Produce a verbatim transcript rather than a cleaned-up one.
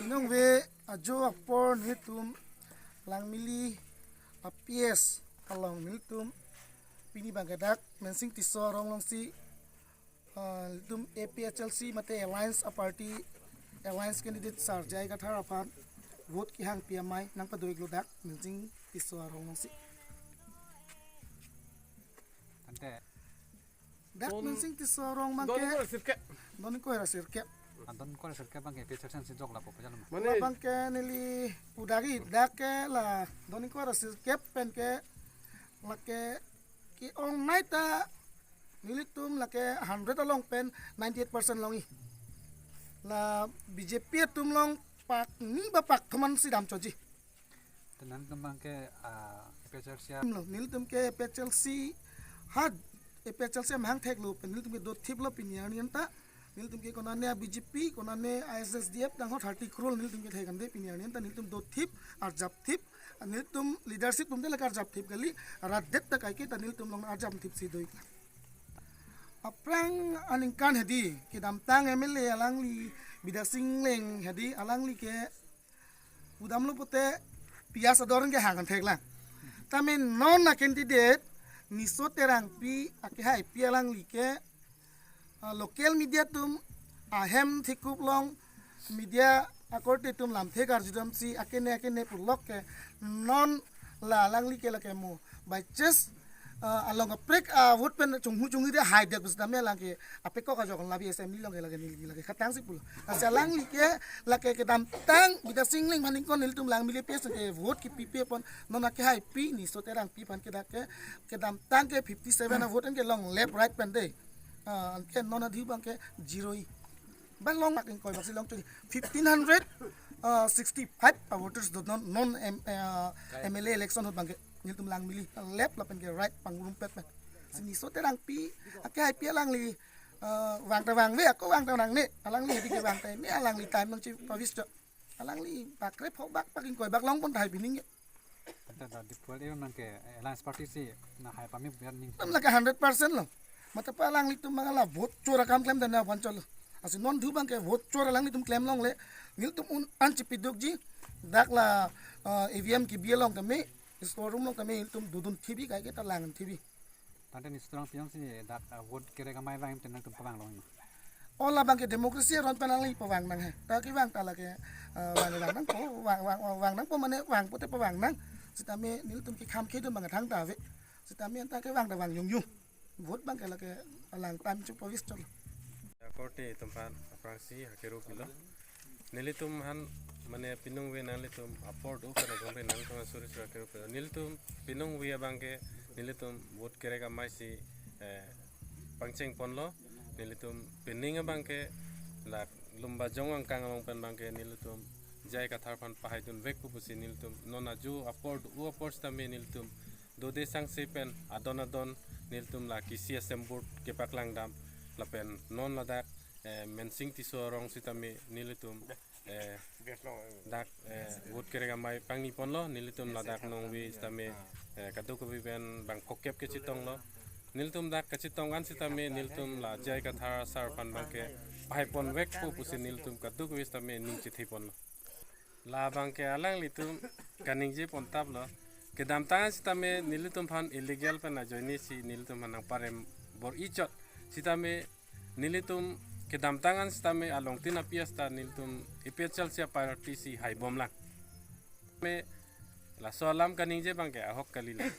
Nungve ajo apor nelitum Langmili a P S along nelitum pini abangke dak Mensing Tisso arong alongsi, ah, nelitum A P H L C mate Alliance a party, Alliance candidate Sir J I Kathar aphan vote kehangpi amei nangpado-iklo dak Mensing Tisso arong alongsi. Ante dak Mensing Tisso arong abangke don ingkoi ra sirkep. Don ingkoi ra sirkep. Ah, don ingkoi ra sirkep abangke A P H L C si jok lapu pajalo ma? Mane abangke neli pudagi dak ke la don ingkoi ra sirkep pen ke lake ke-ongnei ta nelitum lake hundred along pen ninety-eight percent longji. La B J P atum along pakni ba pakthom an si damchotji. Te nangtum abangke, ah, A P H L C a- Lo, nelitum ke A P H L C ha, A P H L C amahang theklo pen nelitum ke dothiplo pini arni anta. Nelitum ke konane a B J P, konane I S S D F dang ho thirty crore nelitum ke thek ante pini arni anta nelitum dothip, arjapthip, nelitum leadership atum te lake arjapthip kali, rat det ta kaike ta nelitum along arjapthip si do-ik. Aphrang aningkan hedi, kedamtang M L A alangli Bidya Sing Engleng hedi, alangli ke pudamlo pute piyaj ador ke hang an theklang. Tame non a candidate Niso Terangpi akehaipi alangli ke, ah, local media atum ahem thekup along media akorte atum lamthe karjudamsi akene akene pulok ke non la alangli ke lake mo by chance, ah, along kaprek, ah, vote pen chunghu chunghi de hai dek sitame alangke apekok ajok labi assembly along ke lake neli lake khatang si pulo. Lasi alangli ke lake kedamtang Bidya Sing Engleng aphan ingkoi nelitum Langmili P S ke vote kepipe pon non akehaipi Niso Terangpi aphan ke dak ke kedamtang ke fifty seven a vote ke long left right pen de. Ah, anke non adhi abangke zero-i. Ba long mak ingkoi bak si long chuni. Fifteen hundred, ah, sixty-five a voters do non, non M, ah, M L A election ahut abangke nelitum Langmili left lapen ke right pangrumpet pen. Si Niso Terangpi akehaipi alangli, ah, vang ta vangve, ako vang ta nangne, alangli hedi ke vang ta ne, alangli time nangchipavis chot. Alangli pakre phobak pak ingkoi bak long pon tahai pining ke. Ante dak Diphu along nangke Alliance Party si nang hai pame biar ning. Tam lake hundred percent lo. Mate pa alanglitum abang la vote chor akam klem dan na pon chotlo. Lasi non adhu abangke vote chor alanglitum klem longle. Nelitum un-an chipidukji. Dak la, eh, E V M kebi along tame, store room along tame nelitum dodun thibi kaike ta lang thibi. Tangte Niso Terangpi along si dak, ah, vote kerek amei vang te nangtum pavang long ma? O labangke democracy aron pen alangli pavang nang he. Ta kevang ta lake, ah, vang vang nangpo, vang, vang, vang, vang nangpo mane vang pute pavang nang. Sitame nelitum kekham khedun abang thangta ave. Sitame anta kevang ta vang yong yong. Vote abangke lake alang time chupavis chotlo. Akorte atum aphan aphrangsi hakero pilo. Nelitum aphan mane piningve nanglitum apor do kana gombe nanglitum suri suri kero pe. Nelitum piningve abangke nelitum vote kerek amei si, eh, pangcheng ponlo. Nelitum pining abangke la Lumbajong angkang along pen abangke nelitum J I Kathar aphan pahaidun vekpo pusi nelitum non ajo apor do apor sitame nelitum dode sangse pen adon adon nelitum la kisi asem board kepaklang dam lapen non ladak, eh, Mensing Tisso arong sitame nelitum, eh, dak, eh, vote kerek amei pangni ponlo nelitum ladak nongve sitame, eh, kadokave pen bang phokep kechetonglo. Nelitum dak kechetong an sitame nelitum la J I Kathar sir aphan abangke pahai pon vekpo pusi nelitum kadokave sitame ning chethe ponlo. Labangke alanglitum kaningje pon taplo. Kedamtang an sitame nelitum aphan illegal pen ajoine si nelitum aphan nangparem bor-i chot. Sitame nelitum kedamtang an sitame along tin api asta nelitum A P H L C a party si haibom lang. Me laso alam kaningje abangke ahok kali lang.